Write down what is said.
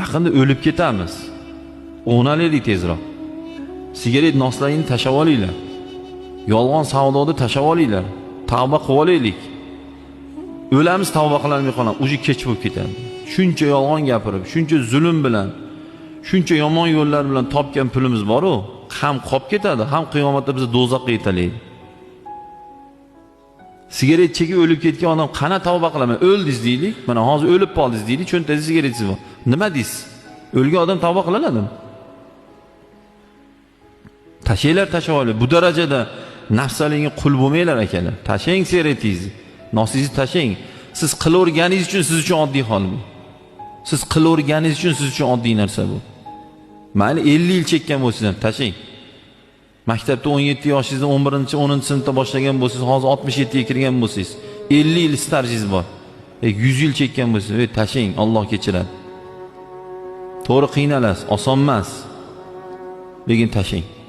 Yaqinda o'lib ketamiz. O'g'nalaylik tezroq. Sigaret noslaringni tashlab olinglar. Yolg'on savdoni tashlab olinglar. Tavba qilib olaylik. O'lamiz, tavba qilolmay qolamiz, уже kech bo'lib ketadi. Shuncha yolg'on gapirib, shuncha zulm bilan, shuncha yomon yo'llar bilan topgan pulimiz bor-u, ham qolib ketadi, ham qiyomatda bizni do'zaxga yetalaydi. Sigaret chekib o'lib ketgan odam qana tavba qilaman? O'ldingiz deylik, mana hozir o'lib qoldingiz deylik, cho'ntagingizda sigaretingiz bor. Nima deysiz? O'lgan odam tavba qila oladimi? Tashanglar, tashlab olinglar. Bu darajada nafsalingga qul bo'lmanglar, akalar. Tashlang sigaretingizni, nosingizni tashlang. Siz qilaverganingiz uchun siz uchun oddiy hol bu. Siz qilaverganingiz uchun siz uchun oddiy narsa bu. Mayli 50 yil chekkan bo'lsangiz ham tashlang. Maktabda 17 yoshingizda 11 10 sinfda boshlagan bo'lsangiz, hozir 67 ga kirgan bo'lsangiz, 50 yil stajingiz bor. 100 yil chekkan bo'lsangiz, ey, tashlang, Alloh kechiradi. To'g'ri, qiynalasiz, oson emas. Lekin tashlang.